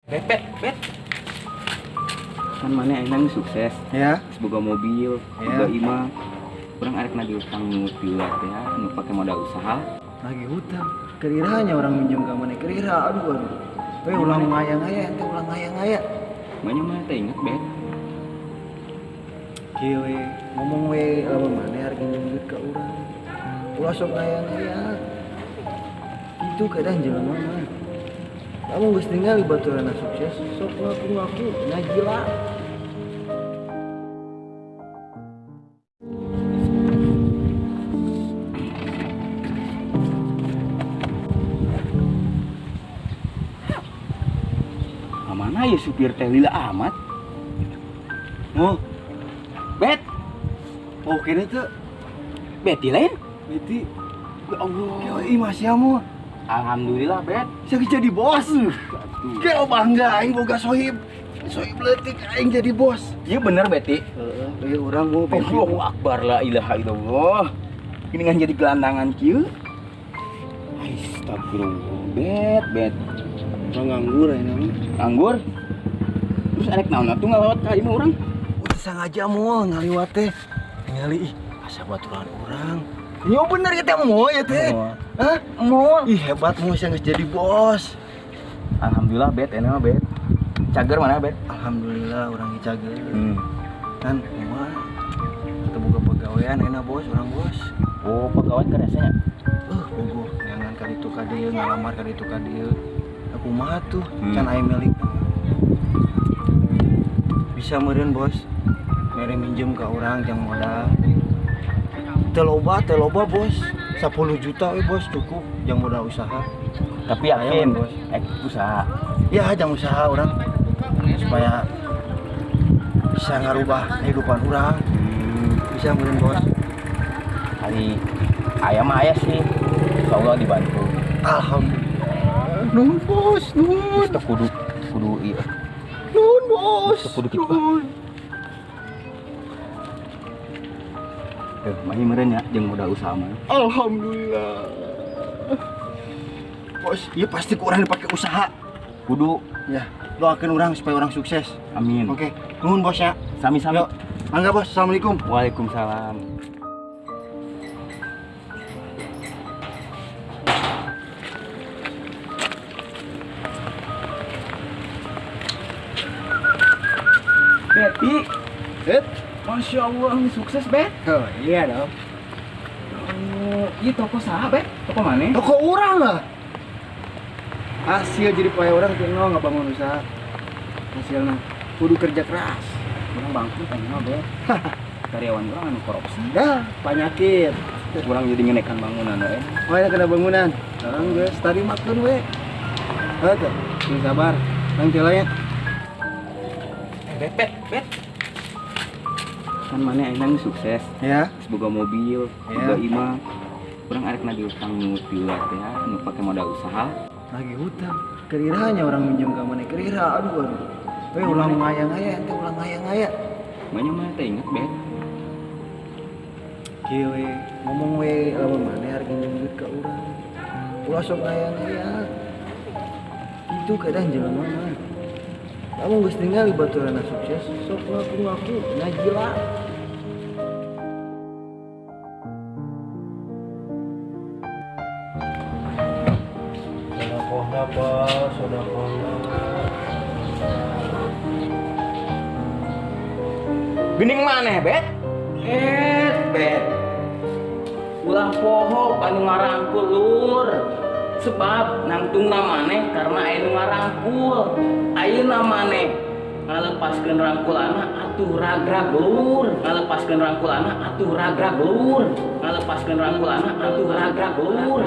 Bet, bet, bet. Kan mana enang sukses. Ya. Geus boga mobil, boga imah. Urang arek nagih utang nu pila teh nu pake modal usaha. Nagih hutang. Keriranya orang minjem ka mana kerira. Aduh aduh. We ulah ngaya-ngaya ente ulah ngaya-ngaya. Banyak mah teh inget, Bet. Kieu we ngomong we lamun maneh arek minjem duit ka urang. Ulah sok ngaya-ngaya. Itu kadang jelema mah. Kamu geus ningali baturanna sukses, sok ngaku-ngaku ngagila. Mana ya supir teh lila amat? Oh, Bet. Oh, kene tuh. Beti lain? Beti. Ya Allah. Yo, ih masih amu. Alhamdulillah, Bet. Saya jadi bos. Kayak bangga aing boga sohib. Sohib leutik aing jadi bos. Iya bener, Beti. Heeh, urang mau Beti. Allahu akbar la ilaha illallah. Ini kan jadi gelandangan kieu. Astagfirullah, Bet, Bet. Urang nganggur aing mah. Nganggur? Terus arek naon atuh ngalewat ka imah urang? Udah sengaja moal ngaliwat teh. Ningali ih asa baturan urang. Yo bener ya teh moal ya teh. Hah? Moal. Ih hebat moal sia geus jadi bos. Alhamdulillah Bet, enak mah Bet. Cager mana Bet? Alhamdulillah urang ge cager. Kan kumaha? Teu boga pagawean enak bos, urang bos. Oh, pagawean ka rasanya? Bogoh neangan ka ditu ka dieu, ngalamar ka ditu ka dieu. Kumaha tuh? Can aya milik. Bisa meureun bos. Mere minjem ka urang jang modal. Teu loba bos. 10 juta we bos cukup jang modal usaha. Tapi yakin Ayo, bos. Usaha. Ya jang usaha urang supaya bisa ngarubah kehidupan urang. Bisa meureun bos. Kali aya mah aya sih. Insyaallah dibantu. Alhamdulillah. Nuhun bos, nuhun. Teu kudu ieu. Nuhun bos. Teu kudu kitu. Nuhun. Mahi meureun nya jeung modal usaha mah. Alhamdulillah. Bos, ieu pasti ku urang dipake usaha. Kudu. Ya, doakeun urang supaya urang sukses. Amin. Oke, nuhun bos ya. Sami-sami. Yuk. Mangga bos, assalamualaikum. Waalaikumsalam. Beti. Bet. Masya Allah, ini sukses, Bet. Oh, iya dong. Oh, ini toko saha, Bet? Toko mana? Toko urang lah. Hasil jadi paya orang tuh nggak bangun usaha. Hasilnya kudu kerja keras. Urang bangkrut aja, Bet. Karyawan urang anu korupsi. Ya, penyakit. Urang jadi ngenekan bangunan, we. Oh, ini kena bangunan. Sekarang guys, tadi makan we. Oke, sabar. Nanti lah ya. Bet, Bet, Bet. Kan mana enang sukses. Ya. Geus boga mobil, boga imah. Urang arek nagih utang nu pila teh nu pake modal usaha. Nagih hutang. Keriranya orang minjem ka mana kerira. Aduh aduh. We ulah ngaya-ngaya ente ulah ngaya-ngaya. Banyak mah teh inget, Bet. Kieu we ngomong we lamun maneh arek minjem duit ka urang. Ulah sok ngaya-ngaya. Itu kadang jelema mah. Kamu geus ningali baturanna sukses, sok ngaku-ngaku ngagila. Sodakohna Pak, sodakohna. Gening maneh, Bet? Bet. Ulah poho anu ngarangkul lur. Sebab nangtungna maneh karena aya nu ngarangkul. Ayeuna maneh ngalepaskeun rangkulana atuh ragrag lur. Ngalepaskeun rangkulana atuh ragrag lur. Ngalepaskeun rangkulana atuh ragrag lur.